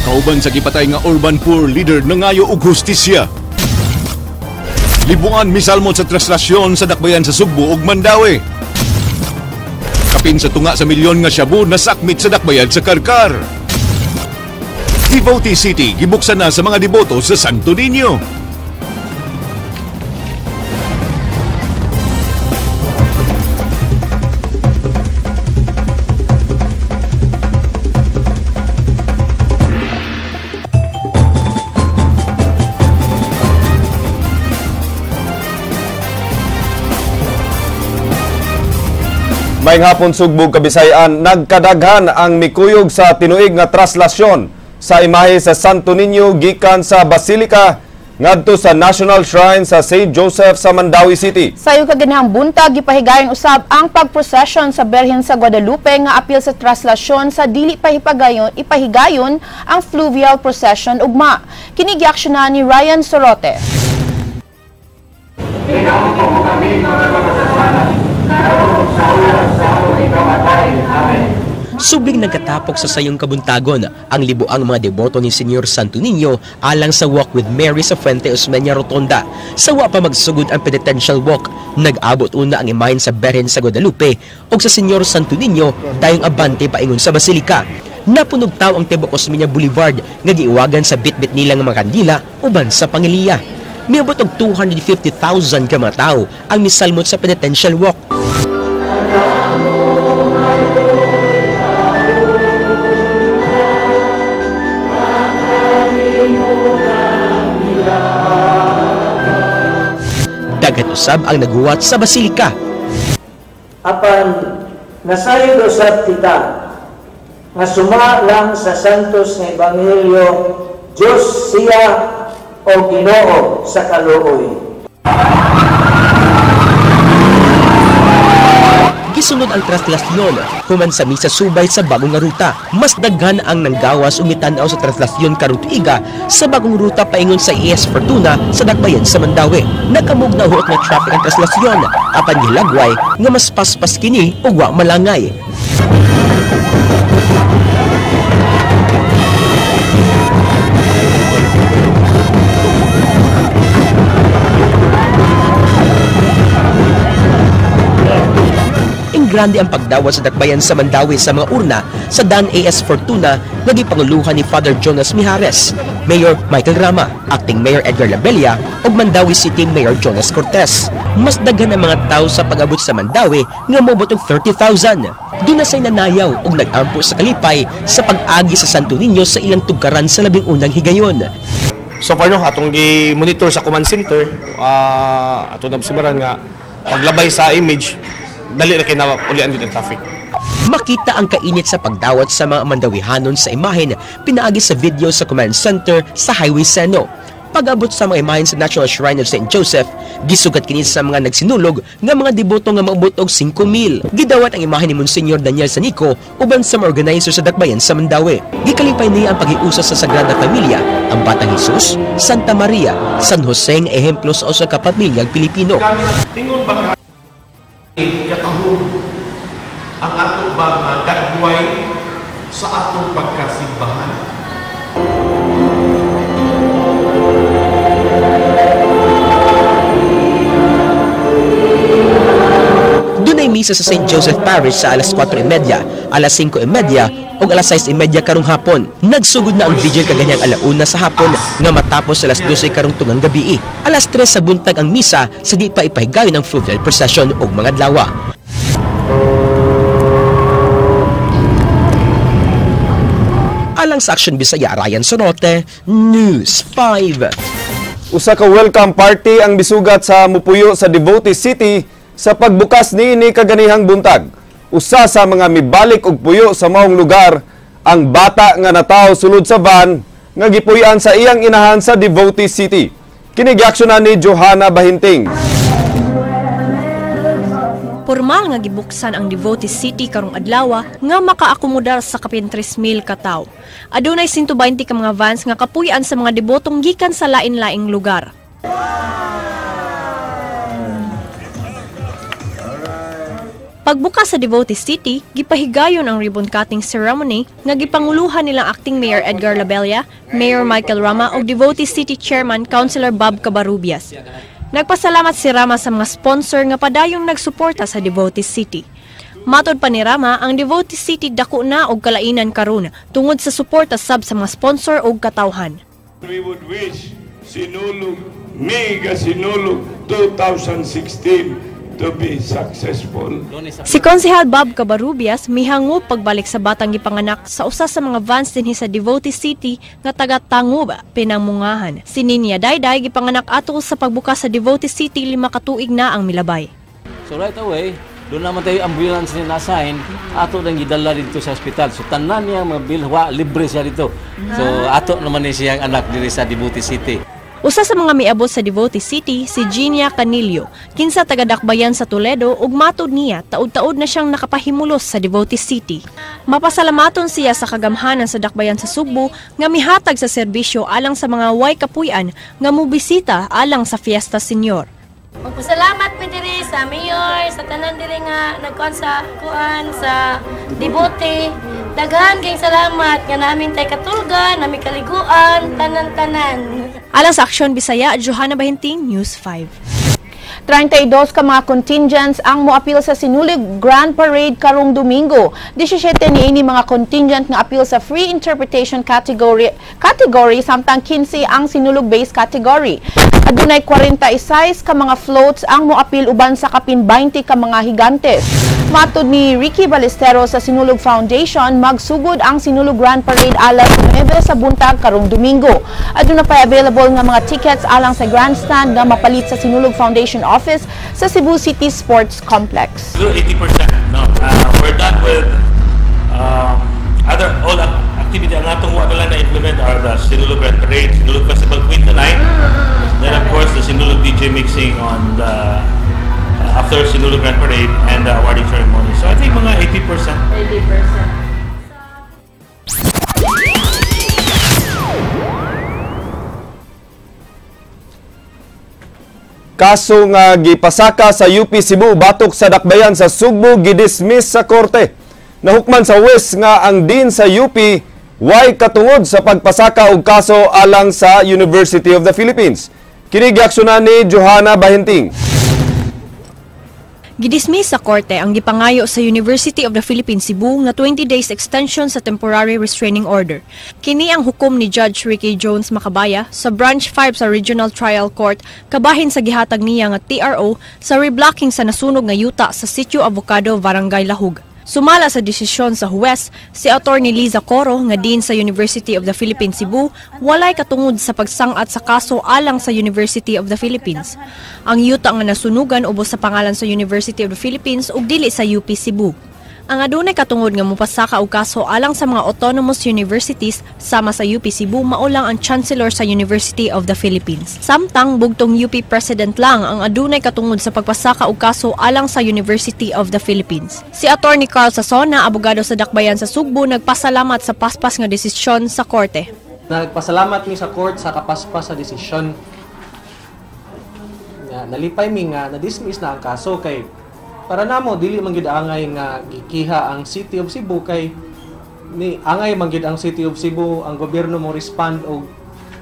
Kauban sa gipatay nga urban poor leader nangayo og hustisya. Libuan misalmot sa traslasyon sa dakbayan sa Sugbo ug Mandaue. Kapin sa tunga sa milyon nga shabu nasakmit sa dakbayan sa Karkar. Devotee City gibuksan na sa mga deboto sa Santo Niño. Maayong hapon, Sugbo, Kabisayan. Nagkadaghan ang mikuyog sa tinuig nga traslasyon sa imahe sa Santo Niño gikan sa Basilica ngadto sa National Shrine sa St. Joseph sa Mandaue City. Sayo kaganihang buntag, gipahigayon usab ang pagprocession sa Berhen sa Guadalupe nga apil sa traslasyon sa dili pa ipahigayon ang fluvial procession ugma. Kini giaksyonan ni Ryan Sorote. Subling nagkatapok sa sayong kabuntagon ang libuang mga deboto ni Senyor Santo Niño alang sa Walk with Mary sa Fuente Osmeña Rotonda. Sa wa pa magsugod ang penitential walk, nag-abot una ang imahen sa Berhen sa Guadalupe ug sa Senyor Santo Niño dayong abante paingon sa Basilika. Napunog taw ang tibok Osmeña Boulevard nga giiwagan sa bitbit nila nga mga kandila uban sa pangiliya. Miabot og 250,000 ka mga tawo ang misalmot sa penitential walk. Daghan usab ang naghuwat sa Basilika. Apan nasayod usab kita nga suma lang sa Santos nga Ebanghelyo, Dios siya o Ginoo sa kaluoy. Gisunod ang traslasyon human sa misa subay sa bagong nga ruta. Mas daghan ang nanggawas ug mitan-aw sa traslasyon karong tuiga sa bagong ruta paingon sa AS Fortuna sa dakbayan sa Mandaue. Nakamog na huot nga traffic ang traslasyon apan gilagway nga mas paspas kini ug wa malangay. Grande ang pagdawat sa dakbayan sa Mandaue sa mga urna sa Dan AS Fortuna nga gipanguluhan ni Father Jonas Mijares, Mayor Michael Rama, Acting Mayor Edgar Labella ug Mandaue City Mayor Jonas Cortez. Mas daghan ang mga tawo sa pag-abot sa Mandaue nga moabot og 30,000. Duna say nanayaw ug nag-ampo sa kalipay sa pag-agi sa Santo Niño sa ilang tugkaran sa 11 higayon. So far no, atong gi-monitor sa command center, atong nabsibaran nga paglabay sa image, dali na kay naulian din ang traffic. Makita ang kainit sa pagdawat sa mga Mandawihanon sa imahen pinaagi sa video sa command center sa Highway Seno. Pag-abot sa mga imahen sa National Shrine of St. Joseph, gisugat kini sa mga nagsinulog nga mga deboto nga maabot og 5,000. Gidawat ang imahen ni Monsignor Daniel Sanico uban sa mga organizer sa dakbayan sa Mandaue. Gikalipay niya ang paghiusa sa Sagrada Familia, ang Batang Jesus, Santa Maria, San Jose nga ehemplo sa usa ka pamilyang Pilipino. Tingon ba katahom ang ato ba nga sa atong pagkasimbahan? Dunay misa sa St. Joseph Parish sa alas 4:30, alas 5:30 ug alas 6:30 karong hapon. Nagsugod na ang vigil kaganhang alauna sa hapon nga matapos alas 12 karong tungang gabi. Alas 3 sa buntag ang misa sa di pa ipahigayon ang fluvial procession ug mga adlaw. Alang sa Action Bisaya, Ryan Sorote, News 5. Usa ka welcome party ang bisugat sa mupuyo sa Devotee City sa pagbukas niini kaganihang buntag. Usa sa mga mibalik og puyo sa maong lugar ang bata nga nataw sulod sa van nga gipuy-an sa iyang inahan sa Devotee City. Kini giaksyonan ni Johanna Bahinting. Formal nga gibuksan ang Devotee City karong adlaw nga makaakomodar sa kapin 3,000 ka tawo. Adunay 120 ka mga vans nga kapuy-an sa mga debotong gikan sa lain-laing lugar. Pagbukas sa Devotee City, gipahigayon ang ribbon cutting ceremony nga gipanguluhan nilang Acting Mayor Edgar Labella, Mayor Michael Rama ug Devotee City Chairman Councilor Bob Cabarrubias. Nagpasalamat si Rama sa mga sponsor nga padayong nagsuporta sa Devotee City. Matod pa ni Rama, ang Devotee City dako na og kalainan karon tungod sa suporta sab sa mga sponsor ug katawhan. We would wish Sinulog, Mega Sinulog 2016 to be successful. Si Konsehal Bob Cabarrubias mihangob pagbalik sa batang gipanganak sa usa sa mga vans dinhi sa Devotee City nga taga Tangub, Pinamungahan. Si Ninya Dayday gipanganak atol sa pagbukas sa Devotee City 5 ka tuig na ang milabay. So right away, doon naman tayo ambulance ni na-assign, ato nang gidala dito sa ospital. So tanan niya mga bill, wa, libre siya dito. So ato naman ni siyang anak diri sa Devotee City. Usa sa mga miabot sa Devotee City, si Ginia Canillo, kinsa taga-Dakbayan sa Toledo ug matud niya taud-taud na siyang nakapahimulos sa Devotee City. Mapasalamaton siya sa kagamhanan sa Dakbayan sa Sugbo nga mihatag sa serbisyo alang sa mga way kapuy-an nga mobisita alang sa Fiesta Senior. Magpasalamat mi diri sa mayor, sa tanan diri nga nagkuan sa kuan sa Devotee. Daghan kayong salamat nga namin tay katulgan, nami kaliguan, tanan-tanan. Alang sa Aksyon Bisaya, Johanna Bahinting, News 5. 32 ka mga contingents ang moapil sa Sinulog Grand Parade karong Domingo. 17 niini mga contingent nga apil sa free interpretation category samtang 15 ang Sinulog based category. Adunay 46 ka mga floats ang moapil uban sa kapin 20 ka mga higantes. Matod ni Ricky Ballesteros sa Sinulog Foundation, magsugod ang Sinulog Grand Parade alas 9 sa buntag karong Domingo. Aduna pa available nga mga tickets alang sa grandstand nga mapalit sa Sinulog Foundation office sa Cebu City Sports Complex. 80%, no. We're done with other all activity. Ang atong wa lang na-implement are the Sinulog Grand Parade, Sinulog Festival Queen tonight. Then of course the Sinulog DJ mixing on the after Sinulog Grand Parade and the awarding ceremony. So I think mga 80%. 80%. Kaso nga gipasaka sa UP Cebu batok sa Dakbayan sa Sugbo gidismiss sa korte. Nahukman sa huwes nga ang dean sa UP way katungod sa pagpasaka og kaso alang sa University of the Philippines. Kini giaksyonan ni Johanna Bahinting. Gidismiss sa korte ang gipangayo sa University of the Philippines Cebu nga 20 days extension sa temporary restraining order. Kini ang hukom ni Judge Ricky Jones Macabaya sa Branch 5 sa Regional Trial Court kabahin sa gihatag niya nga TRO sa reblocking sa nasunog nga yuta sa Sitio Avocado, Barangay Lahug. Sumala sa desisyon sa huwes, si Attorney Liza Coro nga dean sa University of the Philippines Cebu walay katungod sa pagsangat sa kaso alang sa University of the Philippines. Ang yuta nga nasunugan ubos sa pangalan sa University of the Philippines ug dili sa UP Cebu. Ang adunay katungod nga mopasaka og kaso alang sa mga autonomous universities sama sa UP Cebu mao lang ang Chancellor sa University of the Philippines. Samtang bugtong UP President lang ang adunay katungod sa pagpasaka og kaso alang sa University of the Philippines. Si Attorney Carl Sasona, abogado sa Dakbayan sa Sugbo, nagpasalamat sa paspas nga desisyon sa korte. Nagpasalamat mi sa court sa kapaspas sa desisyon. Nalipay mi nga na-dismiss na ang kaso kay para namo dili man gid angay nga gikiha ang City of Cebu kay ni angay man gid ang City of Cebu ang gobyerno mo respond og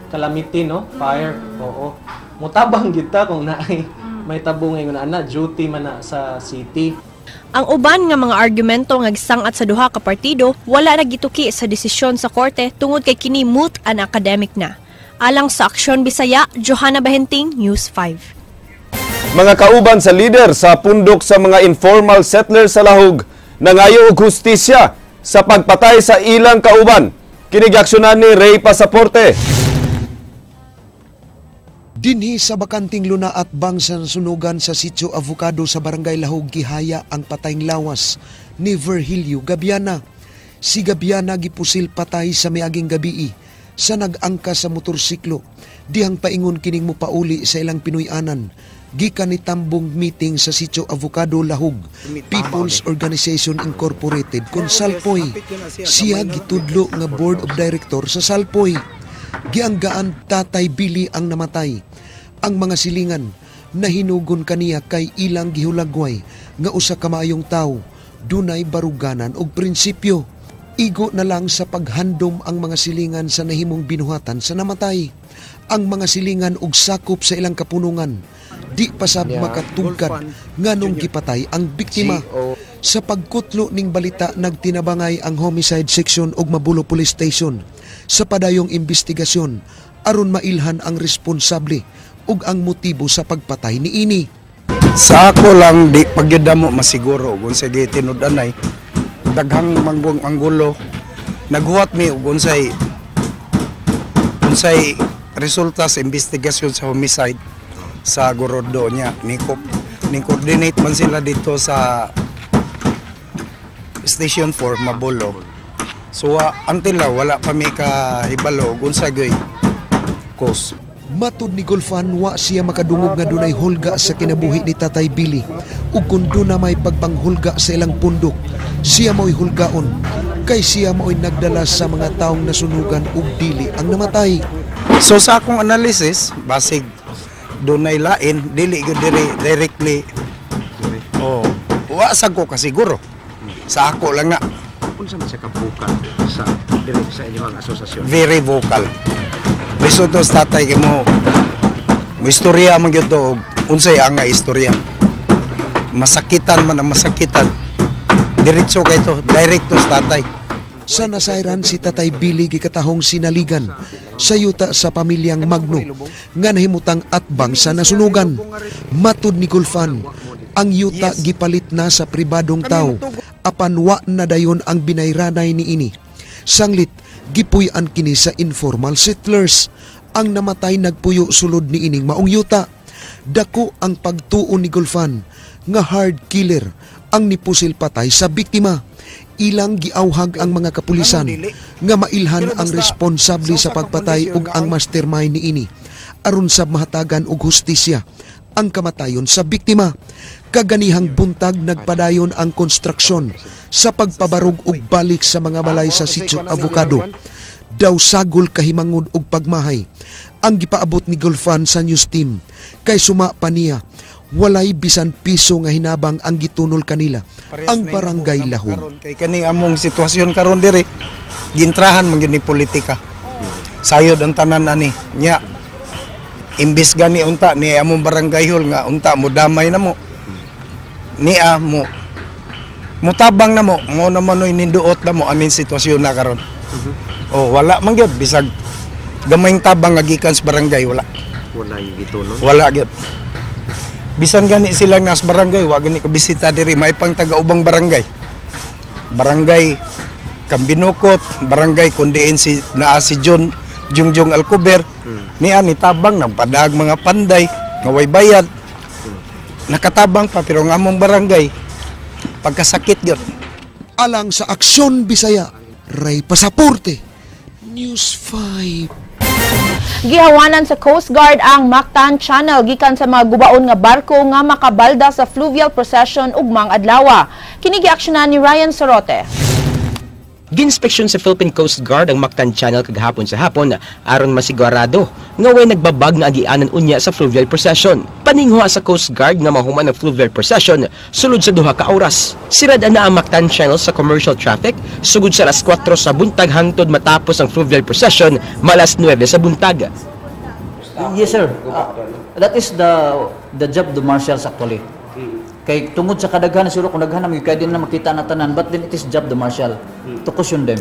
calamity, no, fire. Oo, mutabang gid ta kung naay may tabo ngayon ana duty man na sa city. Ang uban nga mga argumento nga gisangat sa duha ka partido wala na gituki sa desisyon sa korte tungod kay kini moot and academic na. Alang sa Aksyon Bisaya, Johanna Bahinting, News 5. Mga kauban sa leader sa pundok sa mga informal settlers sa Lahug nangayo og hustisya sa pagpatay sa ilang kauban. Kini giaksyonan ni Ray Pasaporte. Dinhi sa bakanting luna at bang sa nasunugan sa Sitio Avocado sa Barangay Lahug gihaya ang patayng lawas ni Virgilio Gabiana. Si Gabiana gipusil patay sa miaging gabii sa nag-angka sa motorsiklo. Dihang paingon kining mopauli sa ilang Pinoy-anan. Gikan ni tambong meeting sa Sitio Avocado Lahug People's Organization Incorporated kon Salpoy. Siya gitudlo nga Board of Director sa Salpoy. Gianggaan Tatay Billy ang namatay. Ang mga silingan Nahinugon kaniya kay ilang gihulagway nga usa ka maayong tawo, dunay baruganan og prinsipyo. Igo na lang sa paghandom ang mga silingan sa nahimong binuhatan sa namatay. Ang mga silingan og sakop sa ilang kapunungan di pa sab makatugkad nganong gipatay ang biktima. Sa pagkutlo ning balita, nagtinabangay ang Homicide Section ug Mabolo Police Station sa padayong investigasyon aron mailhan ang responsable ug ang motibo sa pagpatay niini. Sa ako lang, di pagyud mo masiguro kung sa tinud-anay daghang manggong anggulo. Naghuwat mi og unsay resulta sa investigasyon sa homicide sa Gorodo niya ni coordinate man sila dito sa Station 4 Mabolo. So until now wala pa mi kahibalo og unsa gyud cause. Matud ni Gulfan, wa siya makadungog nga dunay hulga sa kinabuhi ni Tatay Billy, ug kung duna may pagpanghulga sa ilang pundok, siya mao'y hulgaon kay siya mao'y nagdala sa mga taong nasunugan ug dili ang namatay. So sa akong analysis, basig dunay lain, dili gyud diri directly. Oh, wa sa ko kasiguro. Sa ako lang na. Unsa man sa ka-vocal sa diri sa inyong asosasyon? Very vocal. Lisod to sa tatay kay mo istorya man gyud to og unsay ang nga istorya. Masakitan man ang masakitan. Diretso kay to, direct to sa tatay. Sa nasayran, si Tatay Billy gikatahong sinaligan sa yuta sa pamilyang Magno nga nahimutang atbang sa nasunugan. Matud ni Gulfan, ang yuta gipalit na sa pribadong tao apan wa na dayon ang binayranay niini. Sanglit gipuy-an kini sa informal settlers. Ang namatay nagpuyo sulod niining maong yuta. Dako ang pagtuo ni Gulfan nga hard killer ang nipusil patay sa biktima. Ilang giawhag ang mga kapulisan nga mailhan ang responsable sa pagpatay ug ang mastermind niini aron sa mahatagan og hustisya ang kamatayon sa biktima. Kaganihang buntag, nagpadayon ang konstruksyon sa pagpabarog ug balik sa mga balay sa Sitio Avocado. Daw sagol kahimangod og pagmahay ang gipaabot ni Gulfan sa news team kay suma pa niya, walay bisan piso nga hinabang ang gitunol kanila ang Barangay Lahug. Kay kani among sitwasyon karon diri, gintrahan man gyud ni politika. Sayod ang tanan ani. Nya imbis gani unta ni among barangay hall nga unta mo damay na mo. Niya mo mutabang na mo, mo naman oy ninduot na mo aning sitwasyon na karon. Oh, wala man gyud bisag gamayng tabang nga gikan sa barangay, wala. Wala yung gitunol. Wala gyud. Bisan gani sila nas barangay, wa gani ka bisita diri, may pang taga-ubang barangay. Barangay Kambinukot, barangay kundiin si naa si John Jungjong Alcober. Niya ni tabang nagpadag mga panday nga way bayad. Nakatabang pa pero ang among barangay pagkasakit gyud. Alang sa Aksyon Bisaya, Ray Pasaporte, News 5. Gihawanan sa Coast Guard ang Mactan Channel gikan sa mga gubaon nga barko nga makabalda sa fluvial procession ugmang adlawa. Kini giaksyonan ni Ryan Sorote. Ginspeksyon sa Philippine Coast Guard ang Mactan Channel kagahapon sa hapon aron masigurado nga way nagbabag nga agianan unya sa fluvial procession. Paninghuha sa Coast Guard nga mahuman ang fluvial procession sulod sa 2 ka oras. Sirad na ang Mactan Channel sa commercial traffic sugod sa alas 4 sa buntag hangtod matapos ang fluvial procession malas 9 sa buntag. Yes, sir. That is the job of the marshals actually. Kay tungod sa kadaghanan siguro, kung daghan na kay din na makita na tanan, but then it is job the marshal to caution them.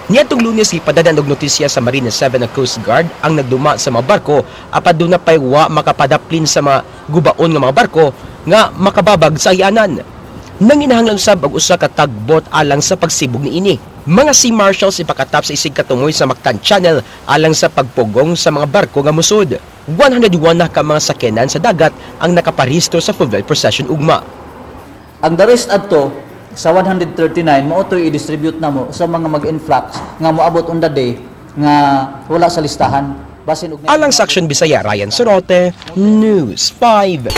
Niadtong Lunes, gipadadan og notisya sa Marina 7 ng Coast Guard ang nagduma sa mga barko apan duna pay wa makapadaplin sa mga gubaon nga mga barko nga makababag sa agianan. Nanginahanglan usab og usa ka tugboat alang sa pagsibog niini. Mga sea marshals ipakatap sa isig katungoy sa Mactan Channel alang sa pagpugong sa mga barko nga musud. 101 na ka mga sakyanan sa dagat ang nakaparehistro sa fluvial procession ugma. Ang the rest adto sa 139 mao to'y i-distribute namo sa mga mag-influx nga moabot on the day nga wala sa listahan. Basin og Alang sa Aksyon Bisaya, Ryan Sorote, News 5.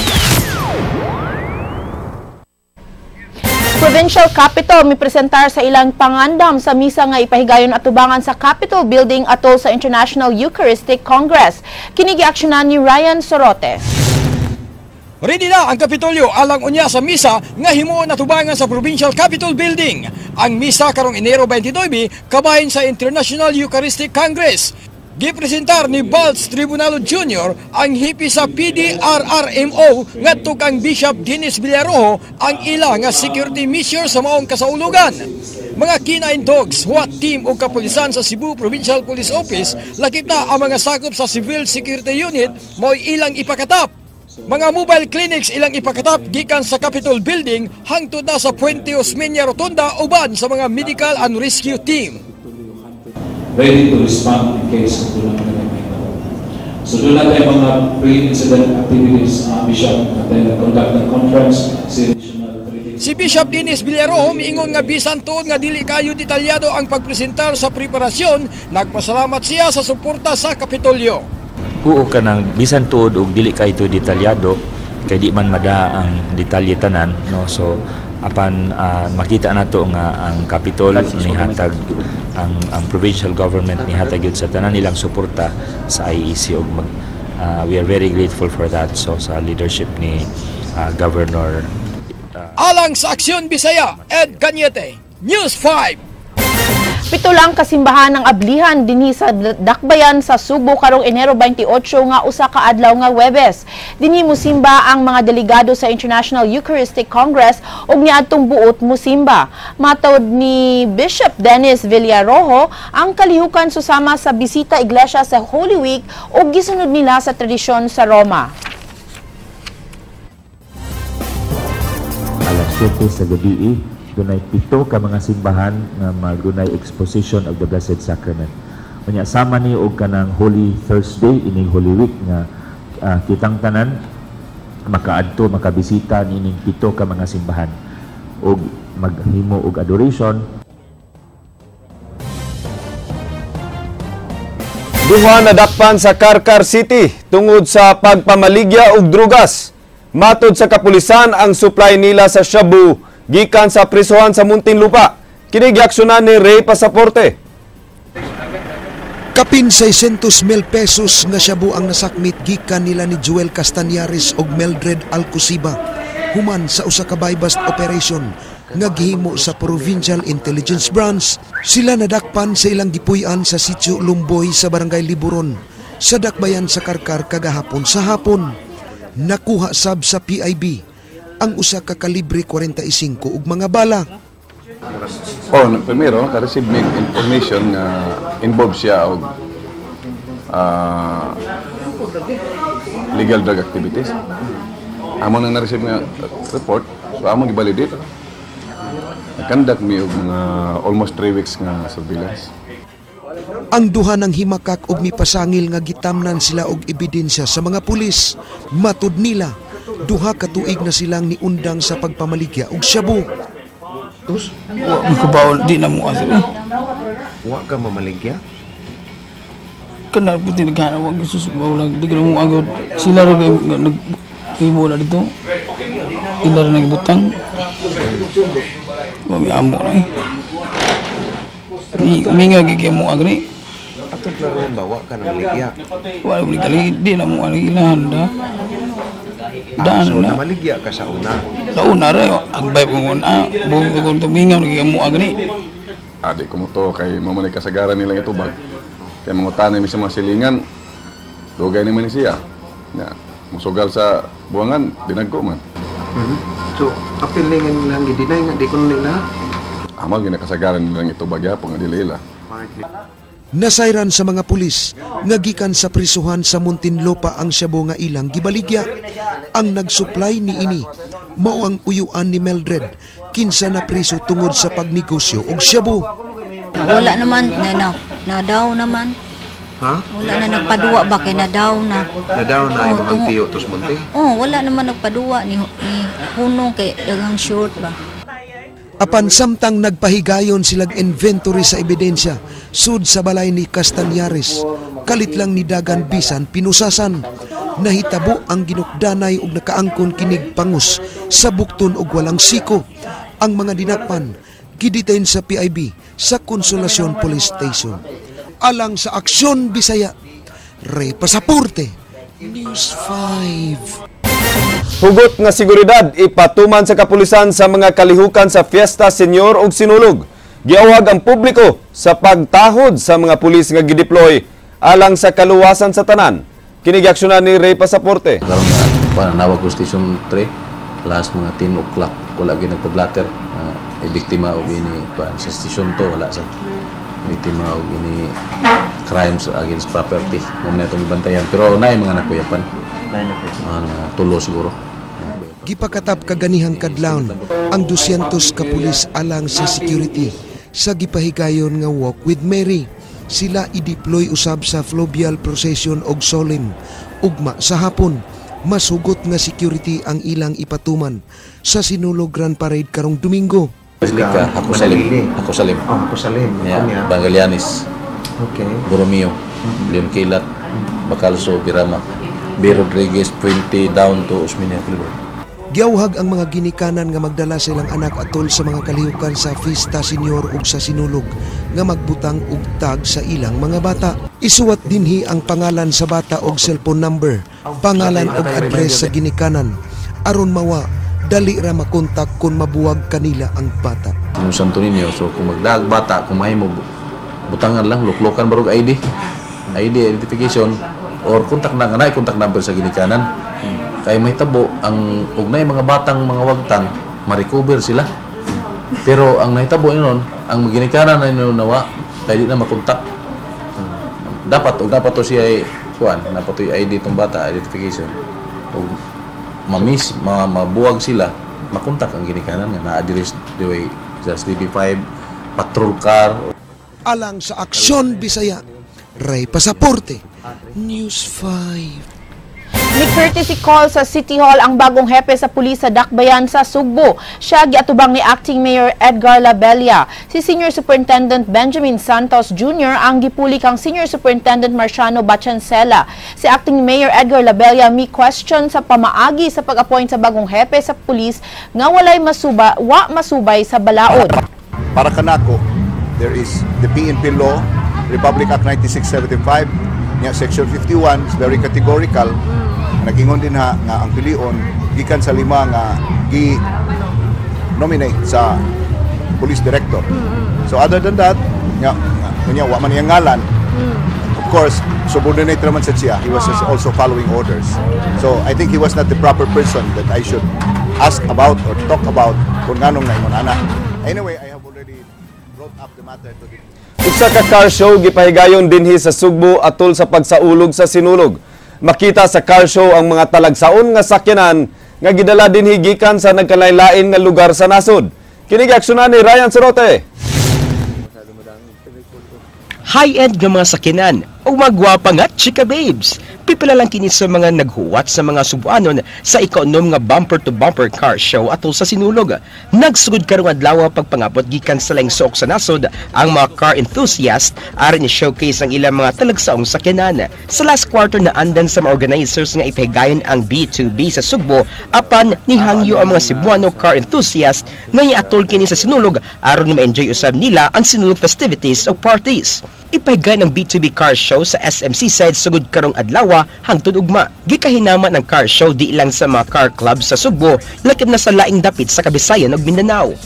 Provincial Capitol mipresentar sa ilang pangandam sa misa nga ipahigayon atubangan sa Capitol Building atol sa International Eucharistic Congress. Kini giaksyonan ni Ryan Sorote. Ready na ang Kapitolyo alang unya sa misa nga himuon atubangan sa Provincial Capitol Building. Ang misa karong Enero 29 kabahin sa International Eucharistic Congress. Gipresentar ni Balts Tribunalo Jr. ang hipi sa PDRRMO ngadto kang Bishop Dennis Villarojo ang ila nga security measure sa maong kasaulugan. Mga K9 dogs, SWAT team ug kapulisan sa Cebu Provincial Police Office lakip na ang mga sakop sa Civil Security Unit mo'y ilang ipakatap. Mga mobile clinics ilang ipakatap gikan sa Capitol Building hangtod na sa Puente Osmeña Rotonda uban sa mga medical and rescue team. Ready to respond in case of doon na. So doon na tayo mga pre-incident activities, Bishop, and then conduct ng conference, si additional 3 days. Si Bishop Dennis Villarojo miingon nga bisan tuod nga dili kayo detalyado ang pagpresentar sa preparasyon, nagpasalamat siya sa suporta sa Kapitolyo. Huo ka nang bisan tuod og dili kay to detalyado kay di man mada ang detalye tanan, no? So apan makita nato nga ang Capitol nihatag, ang provincial government nihatag yun sa tanan nilang suporta sa IEC og mag we are very grateful for that, so sa leadership ni Governor. Alang sa Aksyon Bisaya, Ed Cañete, News 5. Pito lang kasimbahan ang ablihan dinhi sa Dakbayan sa Sugbo karong Enero 28 nga usa ka adlaw nga Webes. Dinhi musimba ang mga delegado sa International Eucharistic Congress ug niadtong buot musimba. Matod ni Bishop Dennis Villarojo, ang kalihukan susama sa bisita iglesia sa Holy Week ug gisunod nila sa tradisyon sa Roma. Alas 7 sa gabi, dunay 7 ka mga simbahan nga magunay exposition of the Blessed Sacrament. Unya sama ni og kanang Holy Thursday ining Holy Week nga kitang tanan makaadto, makabisita niining 7 ka mga simbahan og maghimo og adoration. Duha nadakpan sa Carcar City tungod sa pagpamaligya og drugas. Matod sa kapulisan, ang supply nila sa shabu gikan sa prisuhan sa Muntinlupa. Kini giaksyonan ni Ray Pasaporte. Kapin 600,000 pesos nga shabu ang nasakmit gikan nila ni Joel Castañares og Mildred Alcosiba human sa usa ka buy-bust operation nga gihimo sa Provincial Intelligence Branch. Sila nadakpan sa ilang gipuy-an sa Sitio Lumboy sa Barangay Liburon sa Dakbayan sa Carcar kagahapon sa hapon. Nakuha sab sa PIB ang usa ka kalibre 45 ug mga bala. Oh, primero ka-receive mig information nga involved siya og legal drug activities. Amo nang na-receive nga report, so amo gi-validate. Nag-conduct mi og mga almost 3 weeks nga surveillance. Ang duha ng himakak og mipasangil nga gitamnan sila og ebidensya sa mga pulis. Matud nila, duha ka tuig na silang niundang sa pagpamaligya og shabu. Wa mi kabaw, di na mo asa. Wa ka mamaligya? Kana puti naghanap wa gisus lang di mo agod. Sila ra kay naghimo na dito. Ila ra nagbutang. Wa mi amo na. Mi nga gigi mo agri. Atong klaro ba wa ka namaligya? Wa mi kali di na mo ani ilahan da. Daan so, na. Namaligya ka sa una? Sa una ra, agbay ko una. Buong ko tumingaw, nagiging mo agni. Adi ko mo to, kay mamanay kasagaran nilang itubag. Kaya mangutana mi sa mga silingan, dugay naman ni siya. Ya, musugal sa buwangan, dinagko man. So, apil ni nga nilang gidinay nga, di ko nila? Ama, ginakasagaran nilang itubag yapon nga dili ila. Nasayran sa mga pulis nga gikan sa prisuhan sa Muntinlupa ang shabu nga ilang gibaligya. Ang nagsupply niini mao ang uyuan ni Mildred kinsa na priso tungod sa pagnegosyo og shabu. Wala naman na daw naman. Ha? Wala na nagpaduwa ba kay na daw na. Na daw na Oh, imong tiyo tos munti. Oh, wala naman nagpaduwa ni hunong kay daghang short ba. Apan samtang nagpahigayon silag inventory sa ebidensya sud sa balay ni Castañares, kalit lang ni dagan bisan pinusasan. Nahitabo ang ginukdanay og nakaangkon kinig pangus sa bukton og walang siko. Ang mga dinakpan gidetain sa PIB sa Consolacion Police Station. Alang sa Aksyon Bisaya, Ray Pasaporte, News 5. Hugot nga seguridad ipatuman sa kapulisan sa mga kalihukan sa Fiesta Senior ug Sinulog. Giawhag ang publiko sa pagtahod sa mga pulis nga gideploy alang sa kaluwasan sa tanan. Kini giaksyonan ni Ray Pasaporte. Karon na nawag ko Station 3 last mga 10 o'clock, wala gyud nagpa-blatter. Biktima og ini pa sa Station 2, wala sa biktima og ini crimes against property. Mao na itong ibantayan, pero naay mga nakuyapan, mga tulo siguro. Gipakatap kaganihang kadlawon ang 200 ka pulis alang sa security sa gipahigayon nga Walk with Mary. Sila i-deploy usab sa fluvial procession og solemn ugma sa hapon. Mas hugot nga security ang ilang ipatuman sa Sinulog Grand Parade karong Domingo. Basilica, Jacosalem. Jacosalem. Oh, Jacosalem. Yeah, Bangalianis. Borromeo, Leon Kilat, Bacalso, Birama, B. Rodriguez, Puente, down to Osmeña Boulevard. Giawhag ang mga ginikanan nga magdala sa ilang anak atol sa mga kalihukan sa Fiesta Senior ug sa Sinulog nga magbutang og tag sa ilang mga bata. Isuwat dinhi ang pangalan sa bata og cellphone number, pangalan og address sa ginikanan aron mawa dali ra makontak kon mabuwag kanila ang bata. Yung Santo Niño, so kung magdaag bata, kung mahimo, butangan lang, luklukan barog ID. ID, identification, or contact na, nga contact number sa ginikanan. Kay may tabo, ang ugnay mga batang mga wagtang, ma-recover sila. Pero ang nahitabo nun, ang ginikanan na nawa, kay di na makontak. Dapat, og dapat to siya ay, kuan, dapat to yung ID tong bata, identification. Og mamiss, mabuwag sila, makontak ang ginikanan nga na-address the way sa DB5, patrol car. Alang sa Aksyon Bisaya, Ray Pasaporte, News 5. Ni courtesy call sa City Hall ang bagong hepe sa pulis sa Dakbayan sa Sugbo. Siya giatubang ni Acting Mayor Edgar Labella. Si Senior Superintendent Benjamin Santos Jr. ang gipuli kang Senior Superintendent Marciano Bachancela. Si Acting Mayor Edgar Labella mi question sa pamaagi sa pag-appoint sa bagong hepe sa pulis nga walay masuba, wa masubay sa balaod. Para kanako, there is the PNP law, Republic Act 9675, nga Section 51 is very categorical. Nagingon din ha nga ang pilion gikan sa lima nga gi nominate sa police director. So other than that, nga kunya wa man iyang ngalan. Of course, subordinate naman sa siya. He was just also following orders. So I think he was not the proper person that I should ask about or talk about kung nganong naingon ana. Anyway, I have already brought up the matter to the Usa ka car show gipahigayon dinhi sa Sugbo atol sa pagsaulog sa Sinulog. Makita sa car show ang mga talagsaon nga sakyanan nga gidala dinhi gikan sa nagkalain-lain nga lugar sa nasod. Kini giaksyonan ni Ryan Sorote. High-end nga mga sakyanan o magwapa nga chika babes. Pipila lang kini sa mga naghuwat sa mga Subuanon sa ikaunom nga bumper-to-bumper car show atol sa Sinulog. Nagsugod karong adlaw pagpangabot gikan sa laing suok sa nasod ang mga car enthusiast aron ni showcase ang ilang mga talagsaong sakyanan. Sa last quarter na andan sa mga organizers nga ipahigayon ang B2B sa Sugbo, apan nihangyo ang mga Cebuano car enthusiast nga iatol kini sa Sinulog aron ma-enjoy usab nila ang Sinulog festivities o parties. Ipahigayon ang B2B car show sa SM Seaside sugod karong adlaw hangtod ugma. Gikahinaman ang car show di lang sa mga car clubs sa Sugbo, lakip na sa laing dapit sa Kabisayan ug Mindanao.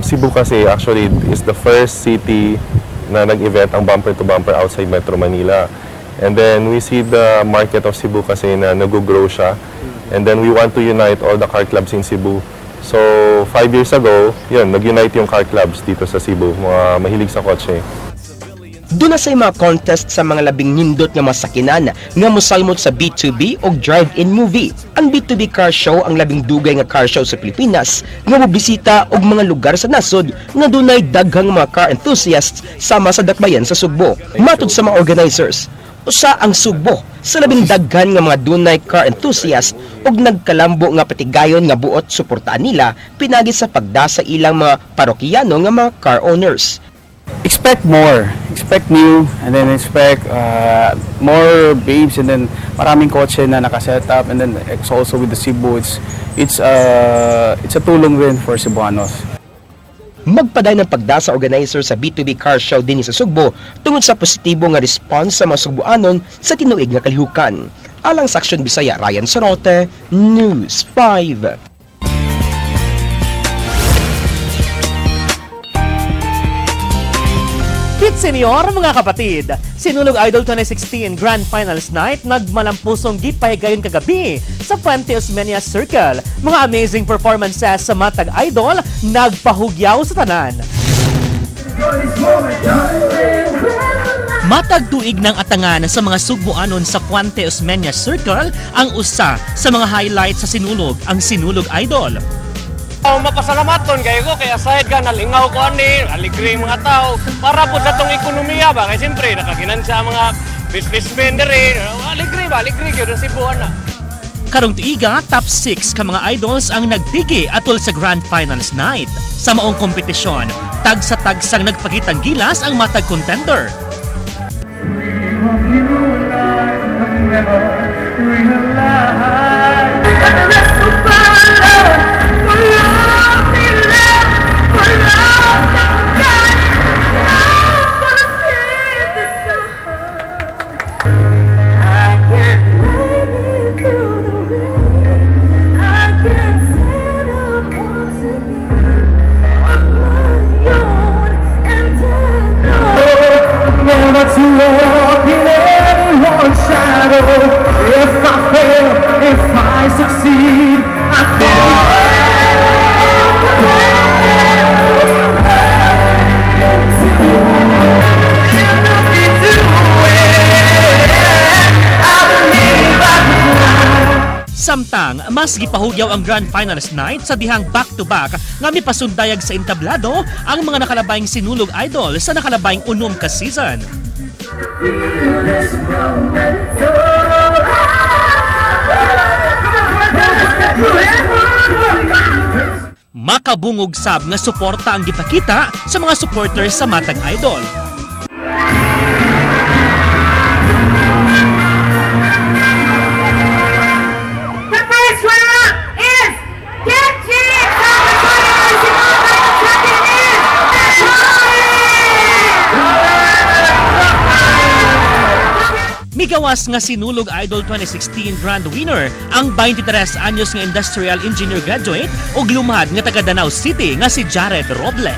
Cebu kasi actually is the first city na nag-event ang bumper to bumper outside Metro Manila. And then we see the market of Cebu kasi na nag-grow siya. And then we want to unite all the car clubs in Cebu. So, 5 years ago, yun, nag-unite yung car clubs dito sa Cebu, mga mahilig sa kotse. Duna say mga contest sa mga labing nindot nga masakinan nga mosalmot sa B2B o drive-in movie. Ang B2B car show ang labing dugay nga car show sa Pilipinas nga mobisita og mga lugar sa nasod nga dunay daghang mga car enthusiasts sama sa Dakbayan sa Sugbo. Matud sa mga organizers, usa ang Sugbo sa labing daghan nga mga dunay car enthusiast ug nagkalambo nga patigayon nga buot suportaan nila pinagi sa pagda sa ilang mga parokyano nga mga car owners. Expect more. Expect new and then expect more babes and then maraming kotse na nakaset up, and then it's also with the Cebu, it's a tulong rin for Cebuanos. Magpaday ng pagda sa organizer sa B2B car show din sa Sugbo tungod sa positibo nga response sa mga Sugboanon sa tinuig nga kalihukan. Alang sa Aksyon Bisaya, Ryan Sorote, News 5. Pit Senior, mga kapatid, Sinulog Idol 2016 Grand Finals Night nagmalampusong gipahigayon kagabi sa Fuente Osmeña Circle. Mga amazing performances sa Matag Idol nagpahugyaw sa tanan. Matag tuig ng atangan sa mga sugboanon sa Fuente Osmeña Circle ang usa sa mga highlights sa Sinulog, ang Sinulog Idol. Oh, mapasalamaton kayo ko kaya aside ka nalingaw ko ani, aligre mga tao para po sa tong ekonomiya ba kay siyempre nakaginansya ang mga businessmen diri, aligre ba, aligre gyud ang Cebu ana. Karong tuiga, top 6 ka mga idols ang nagpigi atol sa Grand Finals Night. Sa maong kompetisyon, tagsa-tagsang nagpakitang gilas ang matag contender. Never to walk in anyone's shadow. If I fail, if I succeed, I Samtang, mas gipahugyaw ang Grand Finals Night sa dihang back-to-back nga mipasundayag sa entablado ang mga nakalabayng Sinulog Idol sa nakalabayng unom ka season. Makabungog sab nga suporta ang gipakita sa mga supporters sa Matag Idol. The first runner-up is Genji! Sinulog Idol champion is Migawas nga Sinulog Idol 2016 Grand Winner ang 23 anyos nga industrial engineer graduate ug lumad nga taga Danao City nga si Jared Roble.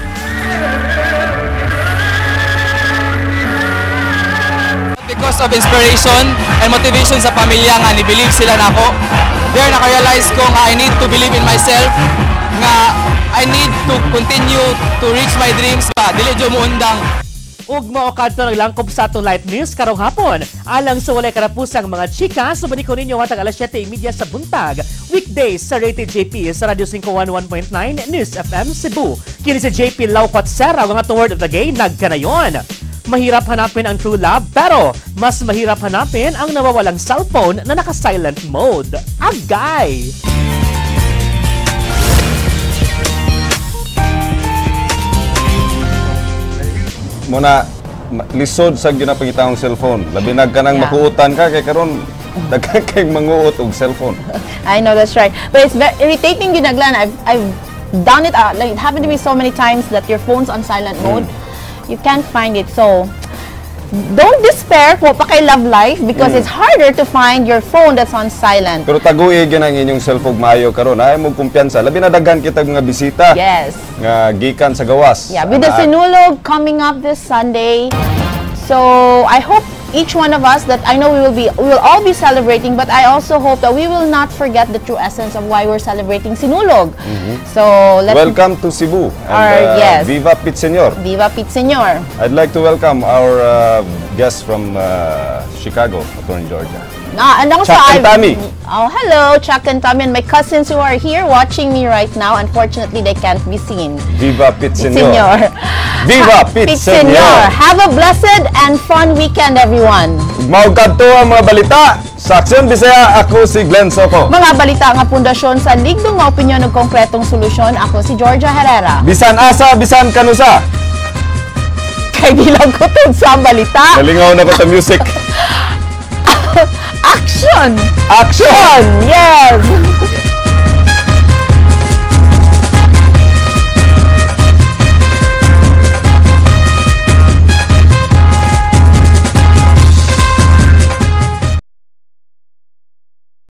Because of inspiration and motivation sa pamilya nga ni-believe sila nako. There naka-realize ko nga I need to believe in myself, nga I need to continue to reach my dreams ba. Dili jud moundang. Ug mao kadto naglangkob sa atong Light News karong hapon. Alang sa walay karapusang mga chika, subani ko ninyo matag alas 7:30 sa buntag. Weekdays sa Rated JP sa Radio 511.9 News FM Cebu. Kini si JP Laucot Serra ang atong word of the day nagkanayon. Mahirap hanapin ang true love pero mas mahirap hanapin ang nawawalang cellphone na naka-silent mode. Agay! Muna lisod sa ginapangitang cellphone. Labi na ka nang makuutan ka kay karon daghan kay manguot og cellphone. I know, that's right. But it's very irritating yun, Glenn. I've done it. Like, it happened to me so many times that your phone's on silent mode. You can't find it. So don't despair kung pa kay love life because it's harder to find your phone that's on silent. Pero taguig gyud ang inyong cellphone maayo karon. Ay mo kumpiyansa. Labi na daghan kitag mga bisita. Yes. Nga gikan sa gawas. Yeah, with the Sinulog coming up this Sunday. So I hope each one of us that I know we will all be celebrating, but I also hope that we will not forget the true essence of why we're celebrating Sinulog. So let's welcome to Cebu. And, yes. Viva Pit Señor. Viva Pit Señor. I'd like to welcome our guests from Chicago, Attorney Georgia. And also Chuck and Tommy. Oh, hello, Chuck and Tommy, and my cousins who are here watching me right now. Unfortunately, they can't be seen. Viva Pit Señor. Viva Pit Señor. Have a blessed and fun weekend, everyone. Mao kadto ang mga balita sa Aksyon Bisaya. Ako si Glenn Soco. Mga balita nga pundasyon sa ligdong nga opinyon ug konkretong solusyon. Ako si Georgia Herrera. Bisan asa, bisan kanusa. Kay bilang kutod sa balita. Nalingaw na ko sa music. Action! Action! Yes!